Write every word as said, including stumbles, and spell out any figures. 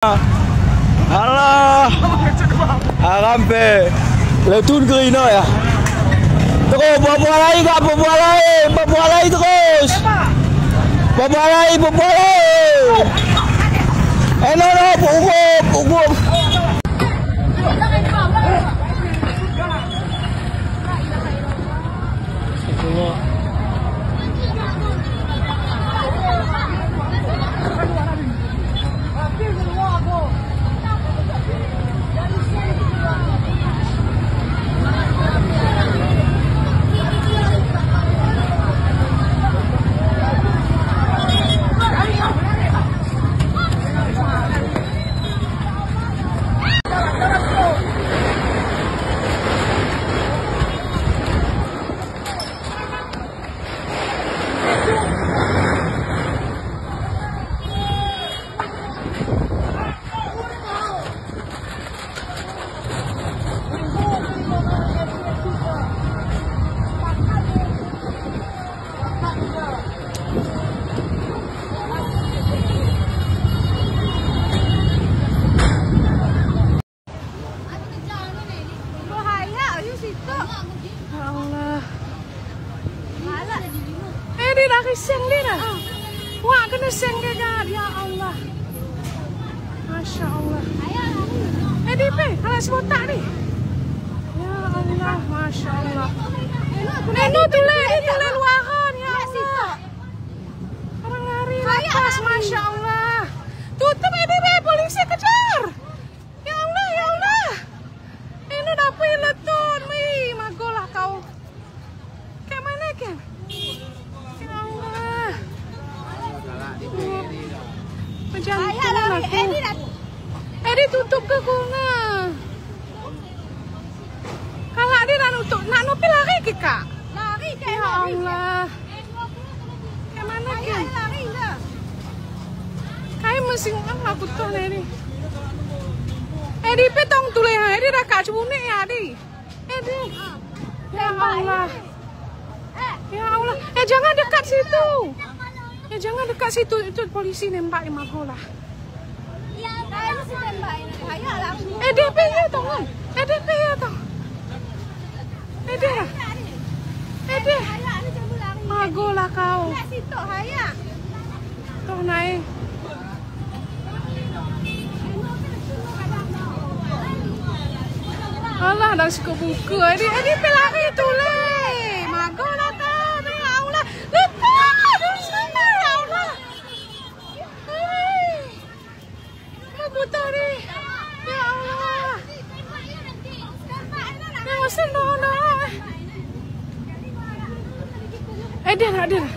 Alah. Haram pe. Leutun keu inoe ya. Terus, buah-buah lain, buah-buah lain, buah-buah lain terus. Buah-buah lain, buah-buah lain. Eh, no, no, pukul, pukul. Ya Allah. Eh, di lari seng di dah. Wah, kena seng gagal. Ya Allah. Masya Allah. Eh, di pe, kalau sebotak ni. Ya Allah, Masya Allah. Eh, no, tulen, eh, tulen luahan. Ya Allah. Orang lari lapas, Masya Allah. Tutup, eh, di pe, polisi kejar. Ya Allah, ya Allah. Inoe dapui leutun, mei, magolah kau. Kat mana kan? Ya Allah. Macam tu lah tu. Eh, ditutup ke guna? Kalau dia nak nutup, nak nupi lari ke, Kak? Lari, Kak, ya Allah. Kat mana kan? Kai meusing urang lah kutoh lé ni. Eh, di pe tong tuléh, eh, di dah ka cubunek ya, di. Eh, di. Ya Allah. Ya Allah. Eh, jangan dekat situ. Eh, jangan dekat situ. Itu polisi nembak lima bola. Eh, di pe ya tong. Eh, di pe ya tong. Eh, di. Eh, di. Magolah kau. Toh naik. Alah, dah suka buka. Eh, di, eh, di pe lari tuléh. Magolah kau. Ya Allah. Lepas. Ya Allah. Hei. Aku tadi. Ya Allah. Ya Allah, no, no. Eh, dia nak, dia nak.